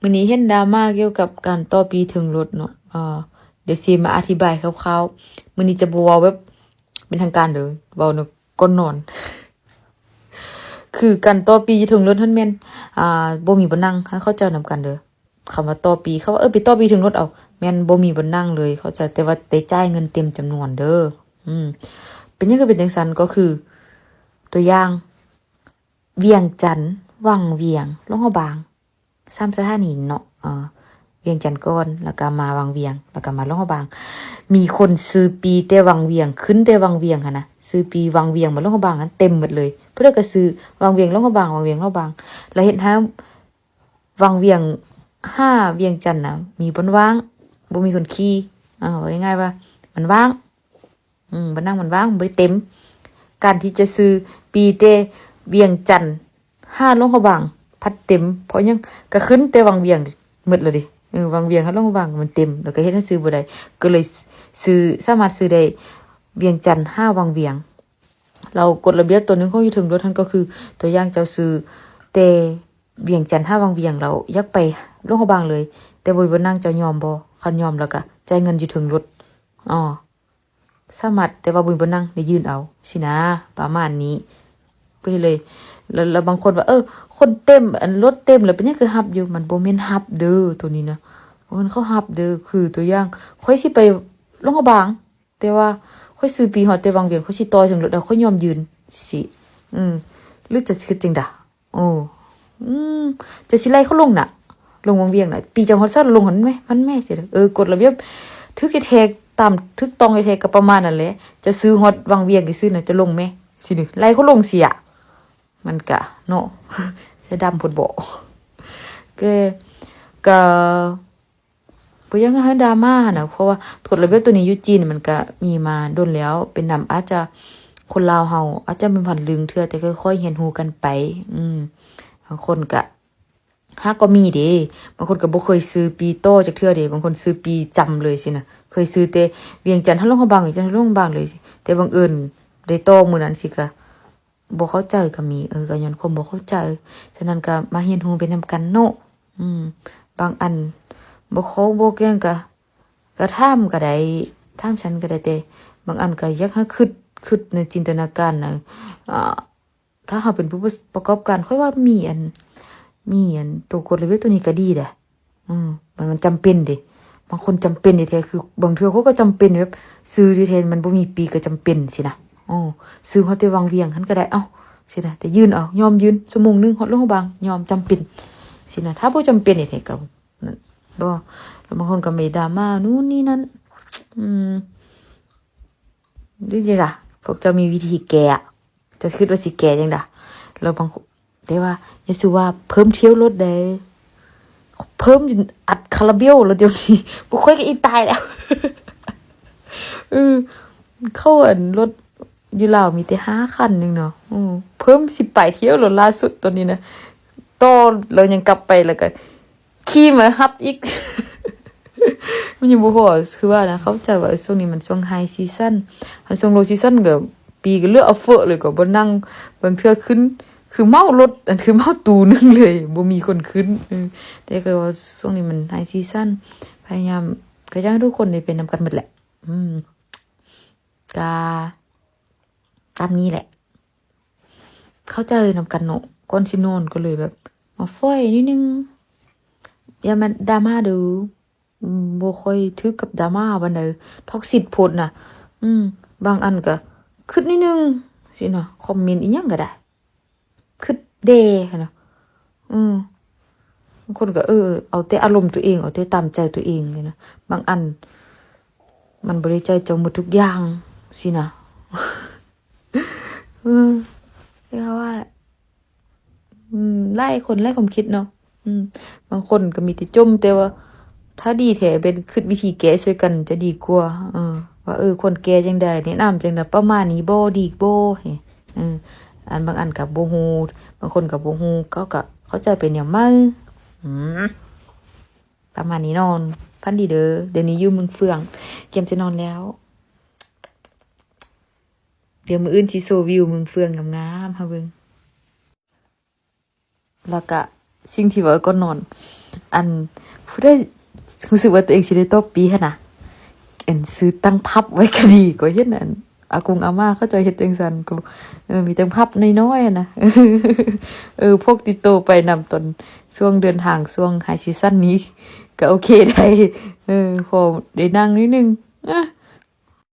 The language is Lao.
ມື້ນີ້ເຫັນດຣາມາກ່ຽວກັບການຕໍ່ປີ້ເທິງລົດເນາະ. ເອີ ດຽວຊິມາອະທິບາຍຄ່າວໆ. ມື້ນີ້ຈະບໍ່ເວົ້າແບບເປັນທາງການເດີ ເວົ້າໃນກ່ອນນອນ. ຄືການຕໍ່ປີ້ຢູ່ເທິງລົດຫັ້ນແມ່ນ ອ່າ ບໍ່ມີບ່ອນນັ່ງ ໃຫ້ເຂົ້າໃຈນຳກັນເດີ. ຄຳວ່າຕໍ່ປີ້ ເຂົາວ່າ ເອີ ໄປຕໍ່ປີ້ເທິງລົດເອົາ ແມ່ນບໍ່ມີບ່ອນນັ່ງເລີຍ ເຂົ້າໃຈ ແຕ່ວ່າໄດ້ຈ່າຍເງິນເຕັມຈຳນວນເດີ. ອືມ ເປັນຫຍັງຄືເປັນຈັ່ງຊັ້ນ? ກໍຄື ຕົວຢ່າງ ວຽງຈັນ ວັງວຽງ ຫຼວງພະບາງ ສາມສະຖານີເນາະ. ເອີ ວຽງຈັນກ່ອນ ແລ້ວກໍມາວັງວຽງ ແລ້ວກໍມາຫຼວງພະບາງ. ມີຄົນຊື້ປີ້ແຕ່ວັງວຽງ ຂຶ້ນແຕ່ວັງວຽງຫັ້ນນະ ຊື້ປີ້ວັງວຽງມາຫຼວງພະບາງຫັ້ນເຕັມໝົດເລີຍ. ຜູ້ໃດກໍຊື້ວັງວຽງ ຫຼວງພະບາງ ວັງວຽງ ຫຼວງພະບາງ ແລ້ວເຮັດໃຫ້ວັງວຽງຫາວຽງຈັນນະ ມີບ່ອນວ່າງ ບໍ່ມີຄົນຂີ່. ເອີ ເວົ້າງ່າຍໆວ່າມັນວ່າງ ອືມ ບ່ອນນັ່ງມັນວ່າງ ບໍ່ໄດ້ເຕັມ. ການທີ່ຈະຊື້ປີ້ແຕ່ວຽງຈັນຫາຫຼວງພະບາງພັດເຕັມ ເພາະຫຍັງ? ກໍຂຶ້ນແຕ່ວັງວຽງໝົດແລ້ວເດ. ເອີ ວັງວຽງຫາຫຼວງພະບາງມັນເຕັມ ແລ້ວກໍເຮັດໃຫ້ຊື້ບໍ່ໄດ້ ກໍເລີຍຊື້ ສາມາດຊື້ໄດ້ວຽງຈັນຫາວັງວຽງ. ແລ້ວກົດລະບຽບຕົວໜຶ່ງຂອງຢູ່ເທິງລົດຫັ້ນ ກໍຄື ຕົວຢ່າງເຈົ້າຊື້ແຕ່ວຽງຈັນຫາວັງວຽງ ແລ້ວຢາກໄປຫຼວງພະບາງເລີຍ ແຕ່ບໍ່ມີບ່ອນນັ່ງ ເຈົ້າຍອມບໍ່? ຄັນຍອມແລ້ວກໍຈ່າຍເງິນຢູ່ເທິງລົດ. ອໍ ສາມາດ ແຕ່ວ່າບໍ່ມີບ່ອນນັ່ງ ໄດ້ຢືນເອົາຊີ້ນະ ປະມານນີ້. ໄປເລີຍ ແລ້ວ ແລ້ວບາງຄົນວ່າ ເອີ ຄົນເຕັມ ອັນ ລົດເຕັມແລ້ວເປັນຫຍັງຄືຮັບຢູ່? ມັນບໍ່ແມ່ນຮັບເດີ ໂຕນີ້ນະ ບໍ່ແມ່ນເຂົາຮັບເດີ. ຄືຕົວຢ່າງ ຂ້ອຍຊິໄປຫຼວງພະບາງ ແຕ່ວ່າຂ້ອຍຊື້ປີ້ຮອດແຕ່ວັງວຽງ ຂ້ອຍຊິຕໍ່ເທິງລົດ ແລ້ວຂ້ອຍຍອມຢືນຊີ້. ອື ຫຼືເຈົ້າຊິຄິດຈັ່ງໃດ? ໂອ້ ອືມ ເຈົ້າຊິໄລ່ເຂົາລົງນະ ລົງວັງວຽງນະ ປີ້ເຈົ້າຮອດໃສລົງຫັ້ນແມ ມັນແມ ຊິເດີ. ເອີ ກົດລະບຽບຖືກແທ້ໆ ຕາມຖືກຕ້ອງແທ້ໆ ກໍປະມານນັ້ນແຫຼະ. ເຈົ້າຊື້ຮອດວັງວຽງຊື່ໆນະ ເຈົ້າລົງແມ ຊິເດີ ໄລ່ເຂົາລົງຊີ້ອະ. ມັນກະເນາະ ສະດຳໂພດບໍ ກໍ ກໍ ບໍ່ຢາກໃຫ້ດຣາມາຫັ້ນນະ ເພາະວ່າກົດລະບຽບໂຕນີ້ຢູ່ຈີນມັນກະມີມາດົນແລ້ວ ເປັນນຳ ອາດຈະຄົນລາວເຮົາອາດຈະບໍ່ທັນລຶ້ງເທື່ອ ແຕ່ຄ່ອຍໆຮຽນຮູ້ກັນໄປ. ອືມ ບາງຄົນກະ ຫາກໍມີເດ້ ບາງຄົນກະບໍ່ເຄີຍຊື້ປີ້ຕໍ່ຈັກເທື່ອເດ້ ບາງຄົນຊື້ປີ້ຈຳເລີຍຊີ້ນະ ເຄີຍຊື້ແຕ່ວຽງຈັນຫາຫຼວງພະບາງ ວຽງຈັນຫາຫຼວງພະບາງເລີຍ ແຕ່ບັງເອີນໄດ້ຕໍ່ມື້ນັ້ນຊີ້ກະ ບໍ່ເຂົ້າໃຈກໍມີ ເອີ ກໍຍ້ອນຄວາມບໍ່ເຂົ້າໃຈ. ສະນັ້ນກໍມາຮຽນຮູ້ໄປນຳກັນເນາະ. ອືມ ບາງອັນບໍ່ເຂົ້າບໍ່ແກ່ງກໍ ກໍຖາມກໍໄດ້ ຖາມຊັ້ນກໍໄດ້ ແຕ່ບາງອັນກໍຢາກໃຫ້ຄິດ ຄິດໃນຈິນຕະນາການນະ ອາ ຖ້າເຮົາເປັນຜູ້ປະ ປະກອບການ ຂ້ອຍວ່າມີອັນ ມີອັນໂຕກົດລະບຽບໂຕນີ້ກໍດີເດ້. ອືມ ມັນ ມັນຈຳເປັນເດ້ ບາງຄົນຈຳເປັນແທ້ໆ ຄືບາງເທື່ອຂ້ອຍກໍຈຳເປັນ ແບບຊື້ແທ້ໆ ມັນບໍ່ມີປີ້ກໍຈຳເປັນຊີ້ນະ. ໂອ້ ຊື້ຮອດແຕ່ວັງວຽງຫັ້ນກໍໄດ້ ເອົ້າ ຊີ້ນະ ແຕ່ຢືນເອົາ ຍອມຢືນ ຊົ່ວໂມງໜຶ່ງຮອດຫຼວງພະບາງ ຍອມ ຈຳເປັນຊີ້ນະ. ຖ້າບໍ່ຈຳເປັນແທ້ໆ ກໍ ບໍ່ ແລ້ວບາງຄົນກໍມາດຣາມາ ນູ້ນນີ້ນັ້ນ. ອືມ ຈັ່ງຊີ້ລະ ພວກເຈົ້າມີວິທີແກ້ ເຈົ້າຄິດວ່າຊິແກ້ຈັ່ງໃດ? ແລ້ວບາງຄົນ ແຕ່ວ່າຢ່າສູ່ວ່າເພີ່ມຖ້ຽວລົດເດ້ ເພີ່ມອັດຄາລາເບວແລ້ວດຽວນີ້ ພວກຂ້ອຍກໍອີຕາຍແລ້ວ. ເອີ ເຂົາ ອັນ ລົດຢູ່ລາວມີແຕ່ຫ້າຄັນໜຶ່ງເນາະ ເອີ ເພີ່ມສິບປາຍຖ້ຽວແລ້ວ ລ່າສຸດຕອນນີ້ນະ ຕໍ່ແລ້ວຍັງກັບໄປ ແລ້ວກໍຂີ່ມາຮັບອີກ. ມັນຍັງບໍ່ພໍ ຄືວ່ານະ ເຂົ້າໃຈວ່າ ເອີ ຊ່ວງນີ້ມັນຊ່ວງໄຮຊີຊັນ ຄັນຊ່ວງໂລຊີຊັນກໍ ປີ້ກໍເລືອກເອົາເຟີ້ເລີຍ ກໍບໍ່ນັ່ງ ບາງເທື່ອຂຶ້ນ ຄືເມົາລົດ ອັນ ຄືເມົາຕູ້ໜຶ່ງເລີຍ ບໍ່ມີຄົນຂຶ້ນ. ເອີ ແຕ່ກໍວ່າຊ່ວງນີ້ມັນໄຮຊີຊັນ ພະຍາຍາມ ກໍຢາກໃຫ້ທຸກຄົນໄດ້ເປັນນຳກັນໝົດແຫຼະ. ອືມ ກະຕາມນີ້ແຫຼະ ເຂົ້າໃຈນຳກັນເນາະ. ກ່ອນຊິນອນກໍເລີຍແບບມາຝອຍໜ້ອຍໜຶ່ງ ຢ່າມາດຣາມາເດີ. ອືມ ບໍ່ຄ່ອຍຖືກກັບດຣາມາປານໃດ ທັອກຊິກໂພດນະ. ອືມ ບາງອັນກໍຄຶດໜ້ອຍໜຶ່ງຊີ້ນະ ຄອມເມັນອີ່ຫຍັງກໍໄດ້ ຄຶດແດ່ຫັ້ນນະ. ອືມ ບາງຄົນກໍ ເອີ ເອົາແຕ່ອາລົມຕົວເອງ ເອົາແຕ່ຕາມໃຈຕົວເອງນີ້ນະ. ບາງອັນມັນບໍ່ໄດ້ໃຈເຈົ້າໝົດທຸກຢ່າງຊີ້ນະ. ເອີ ຄືເຮົາວ່າແຫຼະ ອືມ ຫຼາຍຄົນຫຼາຍຄວາມຄິດເນາະ. ອືມ ບາງຄົນກໍມີແຕ່ຈົ່ມ ແຕ່ວ່າຖ້າດີແທ້ແມ່ນຄຶດວິທີແກ້ຊ່ວຍກັນຈະດີກວ່າ ເອີ ວ່າ ເອີ ຄວນແກ້ຈັ່ງໃດ ແນະນຳຈັ່ງໃດ ປະມານນີ້ບໍ່ ດີບໍ່. ເອີ ອັນບາງອັນກໍບໍ່ຮູ້ ບາງຄົນກໍບໍ່ຮູ້ ເຂົາກໍເຂົ້າໃຈໄປແນວໃໝ່. ອືມ ປະມານນີ້ເນາະ ຝັນດີເດີ. ດຽວນີ້ຢູ່ເມືອງເຟືອງ ກຽມຈະນອນແລ້ວ ດຽວມື້ອື່ນຊິໂຊວິວເມືອງເຟືອງງາມໆໃຫ້ເບິ່ງ. ແລ້ວກະສິ່ງທີ່ເວົ້າກ່ອນນອນ ອັນ ຜູ້ໃດຮູ້ສຶກວ່າຕົວເອງຊິໄດ້ຕໍ່ປີຫັ້ນນະ ອັນ ຊື້ຕັ້ງພັບໄວ້ກໍດີ. ຂ້ອຍເຫັນອັນ ອາກົງອາມ່າເຂົາເຈົ້າເຮັດຈັ່ງຊັ້ນ ກໍ ເອີ ມີຕັ້ງພັບນ້ອຍໆຫັ້ນນະ ເອີ ພກຕິດໂຕໄປນຳຕອນຊ່ວງເດີນທາງ ຊ່ວງໄຮຊີຊັນນີ້ ກໍໂອເຄໄດ້ ເອີ ພໍໄດ້ນັ່ງໜ້ອຍໜຶ່ງ.